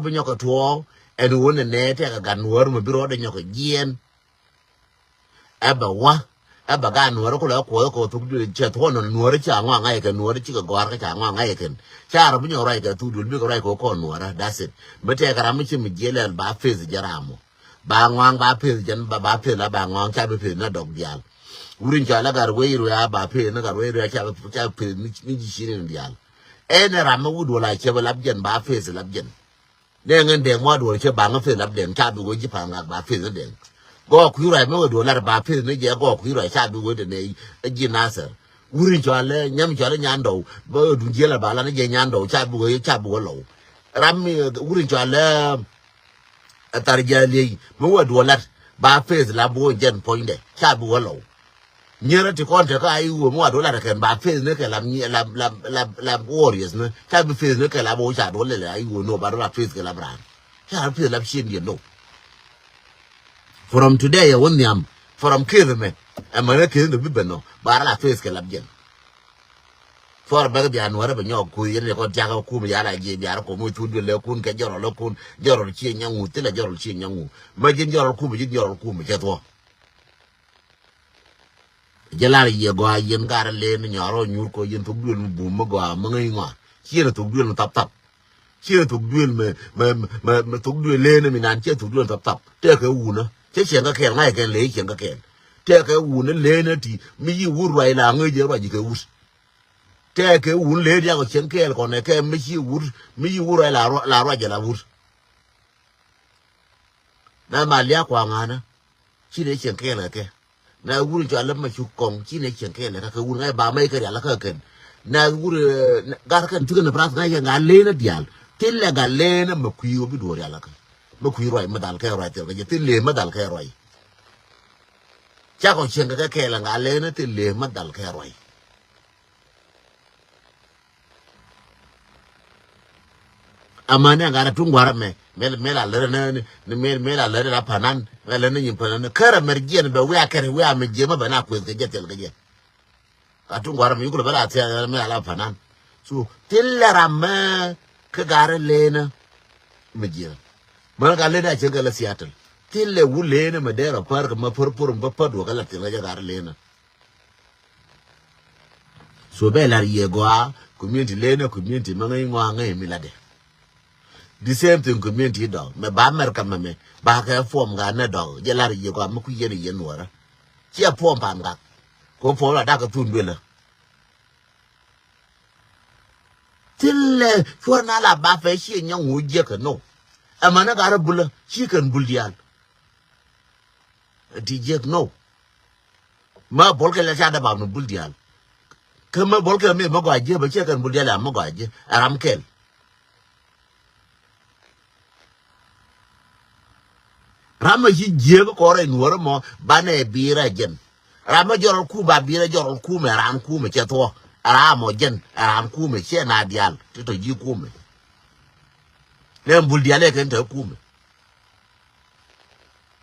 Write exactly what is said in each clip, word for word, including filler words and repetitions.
Bi nyɔk kɛ tuɔɔk ɛn ɣöö nɛ nɛ tɛkɛ gat nuɔ̱ɔ̱r mɛ bi rɔɔdɛ nyɔk kɛ jiɛɛn. Ɛ bɛ wä ɛ bɛ gat nuɔ̱ɔ̱r kulɛ kuɔth kɛ thuk duël cɛ thuɔ̱ɔ̱n nuɔ̱ɔ̱r ca ŋɔak ŋa̱c kɛ nuɔ̱ɔ̱r cikɛ gɔ̱a̱r kɛ ca ŋɔak ŋa̱c kɛ kɛn. Ca rɔ bi nyɔk ruac kɛ thuk duël bikɛ ruac kɛ kɔn nuɔ̱ɔ̱r. That's it. Mi tɛkɛ ram mi ci mi jiɛl ɛl ba peth jɛ ram mɔ. Ba ŋɔak ba peth jɛn ba ba peth la ba ŋɔak ca bi peth na dɔk diaal. Wur in cɔal la gat wec ruac ba peth na gat wec ruac ca bi ca bi peth ni ji̱ cini diaal. Ɛn ram mi wut wala cɛ bi lap jɛn ba peth lap jɛn. Dɛŋ in dɛŋ mɔ duɔl cɛ baŋ in peth lap dɛŋ ca bi wee ji̱ paŋ gak ba peth in dɛŋ. Gɔɔk kui̱ ruac mi wee duɔl lat ba peth ni jɛ gɔɔk kui̱ ruac ca bi wee dɛn ɛ ji̱ Nasir. Wur in cɔal lɛ nyam cɔal lɛ nyan dɔw bä dun jiɛl ba lan jɛ nyan dɔw ca bi wee ca bi wee lɔw. Ram mi wur in cɔal lɛ ɛ thar jɛ liey mi wee duɔl lat ba peth lap bi wee jɛn puɔ̱nydɛ ca bi wee lɔw. Nyierä ti kɔn te kä a iwuɔ mi wa dola te kɛn ba peth ni kɛ la la la la la warriors ni ca bi peth ni kɛ la bo ca dola le a iwuɔ no ba dola peth kɛ la bran. Ca peth la cien yɛ no. From today a wun niam from keth mɛ ɛ mɛ ni keth ni bi ben no ba la peth kɛ la jɛn. Thɔr bɛk bia nuɔrɛ bɛ nyɔk kuy yɛn ni kɔn tiak kum ya la jiɛ bia rɛ kum cu duel lɛ kun kɛ jɔrɔ lɛ kun jɔrɔ cie nyangu ti la jɔrɔ cie nyangu. Mɛ jin jɔrɔ kum jin jɔrɔ kum cɛ thɔ. Jɛ lar yiɛ gɔaa yɛn garɛ len nyɔrɔ nyur kɔ yɛn thok duel mi bum mi gɔaa mi ŋäc ŋɔa. Ciɛn thok duel mi thap thap. Ciɛn thok duel mi mi mi mi thok duel len mi nan ciɛn thok duel mi thap thap. Tɛkɛ wunä cɛ ciɛn kä kɛl ŋa̱c kɛn le ciɛn kä kɛl. Tɛkɛ wunä len ti mi yi wur ruac la ŋäc jɛ ruac kɛ wut. Tɛkɛ wun len diak ɔ ciɛn kɛl kɔn ɛ kɛ mi ci wut mi yi wur ruac la ruac la ruac jɛ la wut. Na ma liak kua ŋanä. Ci ne cieŋ kɛɛl kɛ kɛ. Na wur in cɔal lä ma cuk kɔŋ ci ne cieŋ kɛɛl kɛ kɛ wur ŋa̱c ba mɛc kɛ rial kä kɛn. Na wur gar kɛn cikɛ ni brath ŋa̱c kɛ ŋa̱ len a diaal. Thil lɛ gat len a ma kui̱ wä bi duɔ̱ɔ̱r rial kä. Ma kui̱ ruac ma dhal kɛ ruac thil kɛ jɛ thil lem ma dhal kɛ ruac. Cakɔ cieŋ kɛ kɛ kɛɛl ŋa̱ len a thil lem ma dhal kɛ ruac. Amani aŋa na tuŋ gua̱r amɛ mel mel a lere ne ne mel mel a lere la panan mel lere ne nyin panan kärɛ mɛr jiɛn bɛ wiaa kɛrɛ wiaa mɛ jiɛn mɛ bɛ na kueth kɛ jɛ thil kɛ jɛ. Ka tuŋ gua̱r amɛ yukul bɛ la thiath mel a la panan. So thil lɛ ram mɛ kä garɛ lenä mɛ jiɛn mɛ ka lenä a cieŋ kɛ la Seattle thil lɛ wul lenä mɛ derɛ pär kɛ mɛ pär pär mɛ pär duɔk kɛ la thil kɛ jɛ garɛ lenä. So bɛ lar yiëë gɔaa community lenä community mä ŋäc ŋɔaa ŋäc mi latdɛ. The same thing community dɔk mɛ ba America mɛ mɛ ba kɛ form ga nɛ dɔk jɛ lar yiëë gɔaa mɛ ku yɛn yɛn nuɔrä. Ciɛ form pan gak ko form la dak kɛ thun duelä. Thilɛ cuɔr na la ba fɛ ciɛ nyɔŋ wu jiɛk kɛ no. Ɛmɛ ni garä bulä ci kɛn bul diaal. Ti jiɛk no. Ma bol kɛ lɛ ca dee bam ni bul diaal. Kä ma bol kɛ mi ma gɔaa jiɛ bɛ cɛ kɛn bul diaal ya ma gɔaa jiɛ ɛ ram kɛl. Ram ma ci jiɛ bɛ kɔrɛ nuɔrɛ mɔ banɛ biirɛ jɛn. Ram ma jɔrɔl kum ba biirɛ jɔrɔl kum ɛ ran kum ɛ cɛ thuɔ ɛ ram mɔ jɛn ɛ ran kum ɛ cɛ na diaal ti tɔ ji̱ kum ɛ. Nɛ bul diaal ɛ kɛn te kum ɛ.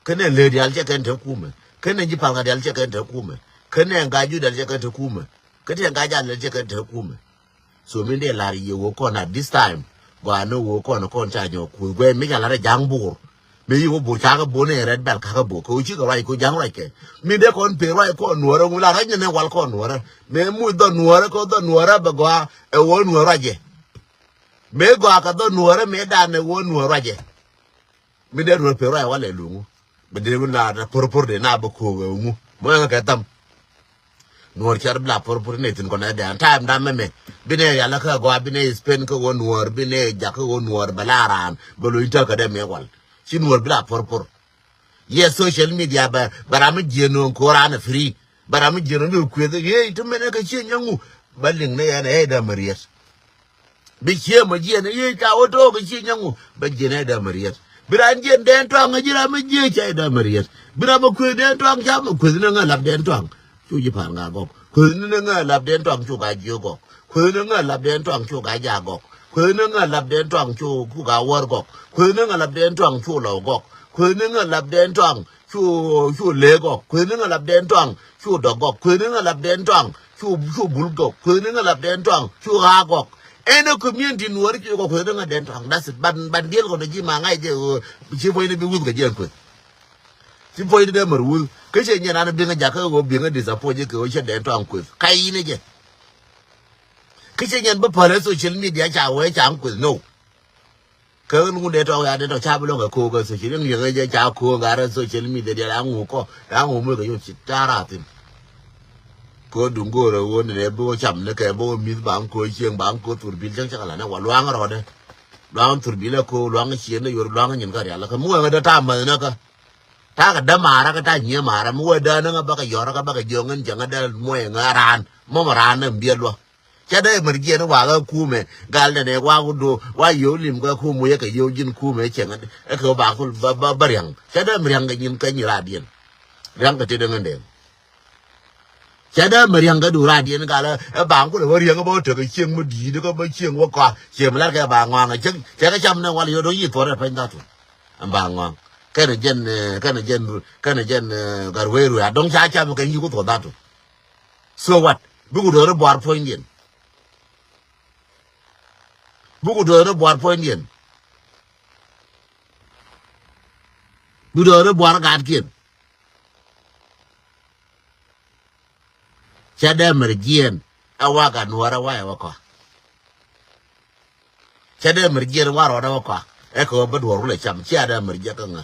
Kä nɛ lëë diaal cɛ kɛn te kumɛ. Kä nɛ ji̱ palkä diaal cɛ kɛn te kumɛ. Kä nɛ ga̱a̱c juuc diaal cɛ kɛn te kumɛ. Kä tɛ ga̱a̱c jaal diaal cɛ kɛn te kumɛ. So min dee lar yɛ wee kɔn at this time. Gɔaa ni wee kɔn kɔn ca nyɔk kuth guɛy mi ca lar ɛ ja̱ŋ buur. Mi yi wee buur ca kɛ buur ni red belt ka kɛ buur kɛ wee cikɛ ruac kɛ wee ja̱ŋ ruac kɛ. Min dee kɔn pee ruac kɔn nuɔrɛ ŋu la ruac ni nɛ wal kɔn nuɔrɛ. Mi muc dhɔ nuɔrɛ kɛ dhɔ nuɔrɛ bɛ gɔaa ɛ wee nuɔrɛ ruac jɛ. Mi gɔaa kɛ dhɔ nuɔrɛ mi dan ɛ wee nuɔrɛ ruac jɛ. Mi dee nuɔr pek ruac walɛ luŋu. Bi dee wun la purpur de na bi ko̱o̱k ɛ ŋu mɔ ɛŋɛ kɛ tham. Nuɔr cɛr bi la purpur ni thin kɔnɛ dɛn time da mɛmɛ. Bi nɛ yalä kä gɔaa bi nɛ spend kä wä nuɔr bi nɛ jak kä wä nuɔr bɛ la raan bɛ lo̱ny täk kä dɛ mi wal. Ci nuɔr bi la purpur. Yɛ social media bɛ bɛ ram mi jiɛ nuɔn ko̱ raan ɛ free. Bɛ ram mi jiɛn ni kueth ɛ ɣeec ti mɛn ɛ kɛ ciɛ nyɔŋu. Bä liŋ ni ɛn ɛ dämɛ riet. Bi ciɛ mɔ jiɛn ɛ ɣeec ka wä took ɛ ciɛ nyɔŋu. Bä jiɛn ɛ dämɛ riet. Bi ran jiɛn dɛn tɔaŋ ɛ ji̱ ram mi jiɛ ca ɛ dämɛ riet. Bi ram ɛ kueth dɛn tɔaŋ ca mɛ kueth ni ŋä lap dɛn tɔaŋ. Cu ji̱ pa̱a̱n ŋa gɔk. Kueth ni ni ŋä lap dɛn tɔaŋ cu ka jiɛ gɔk. Kueth ni ŋä lap dɛn tɔaŋ cu ka ja gɔk. Kueth ni ŋä lap dɛn tɔaŋ cu ku ka wär gɔk. Kueth ni ŋä lap dɛn tɔaŋ cu lɔw gɔk. Kueth ni ŋä lap dɛn tɔaŋ cu cu lëë gɔk. Kueth ni ŋä lap dɛn tɔaŋ cu dɔk gɔk. Kueth ni ŋä lap dɛn tɔaŋ cu cu bul gɔk. Kueth ni ŋä lap dɛn tɔaŋ cu ɣaa gɔk. Ɛn ɛ community Nuɔr ci kɔ kueth däŋ a dɛn tɔŋ. That's it. Ban, ban diel kɔn ji̱ ma ŋa̱c jɛ ɣöö ci puɔ̱nyni bi wuth kɛ jiɛn kueth. Ci puɔ̱nyni dee mär wuth. Kä ciɛ nyɛn an biŋ a jakä ɣöö biŋ a disappoint jɛ kɛ ɣöö cɛ dɛn tɔŋ kueth. Ka in ɛ jɛ. Kä ciɛ nyɛn bä päl ɛ social media ca wee ca kueth no. Kä ŋun dee tɔk ya dee tɔk ca bi lɔk kɛ ko̱o̱k kä social, in liɛŋ jɛ ca ko̱o̱k gat rɛ social media dial a ŋu kɔ, a ŋu muc kɛ yot ci ta̱a̱ rath thin. Ko̱o̱k duŋ go̱o̱r ɛ ɣöö ni dee bi wä cam ni kɛ bi wä mi̱th ba ŋ ko̱o̱k cieŋ ba ŋ ko̱o̱k thurbil cäŋ cä kɛ la̱t ni wa luaŋ rɔɔdɛ. Luaŋ thurbil ɛ ko̱o̱k luaŋ cien ni yor luaŋ nyin kä rial kä mi wee ŋä dee ta̱a̱ mäth ni kä. Ta̱a̱ kɛ dämaarä kä ta̱a̱ nyiëëmaarä mi wee däänä ŋä bä kɛ yɔrä kä bä kɛ jiɔŋ in cɛ ŋä dee muɔy ŋä raan mɔmɔ raan ni biɛl luɔ. Cɛ dee mär jiɛn wakä kumɛ gal nɛnɛ wakä do wa yio̱w lim kä kumɛ yɛ kɛ yio̱w ji̱n kumɛ cɛ ŋä dee ɛ kɛ ba kul ba ba ba riaŋ. Cɛ dee mɛ riaŋ kɛ nyin kä nyi radiɛn. Riaŋ kɛ tëë dee ŋä dee. Cɛ dee mɛ riaŋ kɛ du radiɛn gal ɛ ba kul ɛ ba riaŋ kä ba tekɛ cieŋ mi di̱i̱t kä ba cieŋ wä kɔa cieŋ mi lar kɛ ba ŋɔaŋ cɛ cɛ kɛ cam nɛ wal yio̱w dɔ̱ŋ yi thuɔrɛ pɛny dhat tu. Ɛn ba ŋɔaŋ kɛnɛ jɛn kɛnɛ jɛn kɛnɛ jɛn gar wee ruɛ a dɔ̱ŋ ca cam kɛ nyi ku thuɔr dhat tu. So what? Bikɛ dɔ̱ŋ ni buar puɔ̱nydiɛn. Bikɛ dɔ̱ŋ ni buar puɔ̱nydiɛn. Bikɛ dɔ̱ŋ ni buar gatkiɛn. Cɛ dee mɛr jiɛn ɛ wak a nuɔɔr ɛ wak ɛ wä kɔa. Cɛ dee mɛr jiɛn warɔɔdɛ wä kɔak ɛ kɛ wä bä duɔ̱ɔ̱r wulɛ cam cia dee mɛr jiɛk kä ŋä.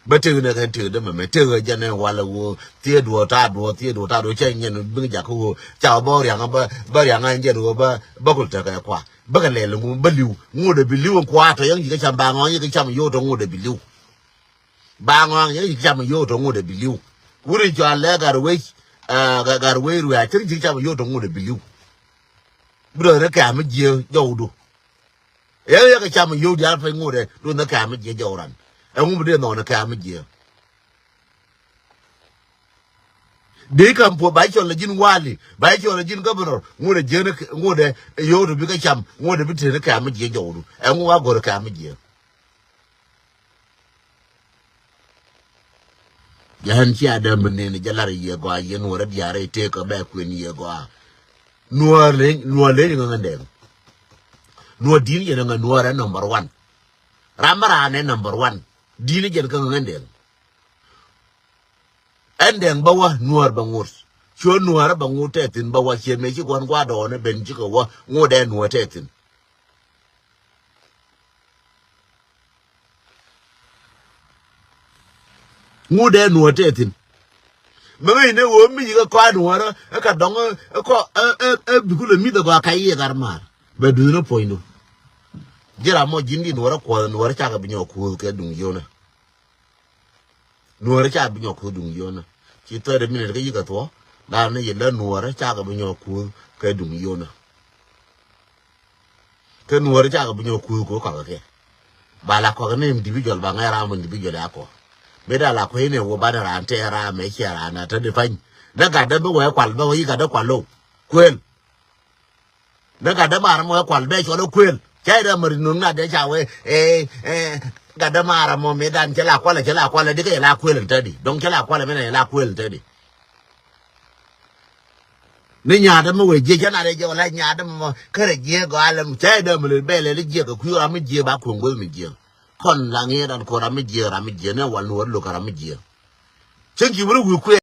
Bä tëk nɛ kɛn tëk dee mɛmɛ tëk ɛ jɛn ɛ walɛ wä thiee duɔ̱ɔ̱r ta̱a̱ duɔ̱ɔ̱r thiee duɔ̱ɔ̱r ta̱a̱ duɔ̱ɔ̱r cɛ nyɛn biŋ jak kä wä ca wä bä riaŋ bä bä riaŋ ɛ jɛn wä bä bä kul tekɛ kua bä kɛ lɛl ŋu bä li̱w ŋut ɛ bi li̱w ɛ kua tɔ yäŋ ji̱ kä cam ba ŋɔ̱ɔ̱ŋ ji̱ kä cam yot ɛ ŋut ɛ bi li̱w. Ba ŋɔ̱ɔ̱ŋ ji̱ kä cam yot ɛ ŋut ɛ bi li̱w. Wut in cɔal lɛ gar wec gar wec ruɛ cir ji̱ kä cam yot ɛ ŋut ɛ bi li̱w. Bi rɔ ni kɛ̈m mi jiee jɔwdu. Ɛ yɛ kɛ cam yio̱w diaal pɛny ŋot ɛ duɔth ni kɛ̈m mi jiee jɔw ran. Ɛŋu mi dee nhɔk ni kɛ̈m mi jiee. Dee kam puɔth ba cɔl ni ji̱n wali ba cɔl ni ji̱n governor ŋot ɛ jiee ni ŋot ɛ yio̱w ti bi kɛ cam ŋot ɛ bi te ni kɛ̈m mi jiee jɔwdu. Ɛŋu wa go̱r kɛ̈m mi jiee. Jɛ ɣän cia däm bi nɛn jɛ lar yiëë gɔaa yiëë nuɔɔr rɛ diaar rɛy tëëk kɛ bɛ kuën yiëë gɔaa. Nuɔɔr leny nuɔɔr leny ŋä ŋä dɛŋ. Nuɔɔr di̱n jɛn ŋä nuɔɔr ɛ number one. Ram bä raan ɛ number one. Di̱n jɛn kä ŋä ŋä dɛŋ. Ɛn dɛŋ bä wä nuɔɔr bä ŋot. Cuɔ nuɔɔr bä ŋot tɛthin bä wä ciɛ mëë ci gua̱n gua̱dɔɔn ɛ ben cikɛ wä ŋot ɛ nuɔɔr tɛthin. Ŋut dee nuɔɔr tɛthin. Mɛ ŋäc ni ɣöö mi yikä kɔa nuɔɔrä ɛ ka dɔŋ ɛ kɔ ɛ ɛ ɛ bikul ɛ mi̱th ɛ gɔaa ka yiëë gat maar. Bɛ duth ni puɔ̱nydu. Ji̱ ram mɔ ji̱n di nuɔɔrä kuɔth nuɔɔrä cakɛ bi nyɔk kuuth kɛ duŋ yionä. Nuɔɔrä cakɛ bi nyɔk kuuth duŋ yionä. Ci thirty minute kä yikä thuɔ̱k. Lar ni yɛ lä nuɔɔrä cakɛ bi nyɔk kuuth kɛ duŋ yionä. Kä nuɔɔri cakɛ bi nyɔk kuth kɛ kɔakɛ kɛ. Ba la kɔakɛ ni individual ba ŋɛɛ ram individual ya kɔ. Mi da la kui̱ ni wä banɛ ran tɛɛ ram mɛ ciɛ ran a te di pany. Ni gatdä bi wee kual bɛ wä yi gatdä kual low. Kuël. Ni gatdä mar mɔ wee kual bɛ cuɔl wä kuël. Cɛ idɛ mari nun na dee ca wee ee ee gatdä mar mɔ mi dan cɛ la kualɛ cɛ la kualɛ di kɛ cɛ la kuël in te di dɔŋ cɛ la kualɛ mi na cɛ la kuël in te di. Ni nyaatdä mi wee jiɛ cä na rɛ jɛ wala nyaatdä mi mɔ kärɛ jiɛ gɔalɛ mi cä idä mi lel bɛl lɛ jiɛ kɛ kui̱ ram mi jiɛ ba kuɔ̱ŋ guäth mi jiɛ. Kɔn la ŋi̱i̱r ran kuɔ̱n ram mi jiɛ ram mi jiɛ ni wal ni wä lo̱k ram mi jiɛ. Cäŋ ci wä ri wi̱i̱ kuɛ.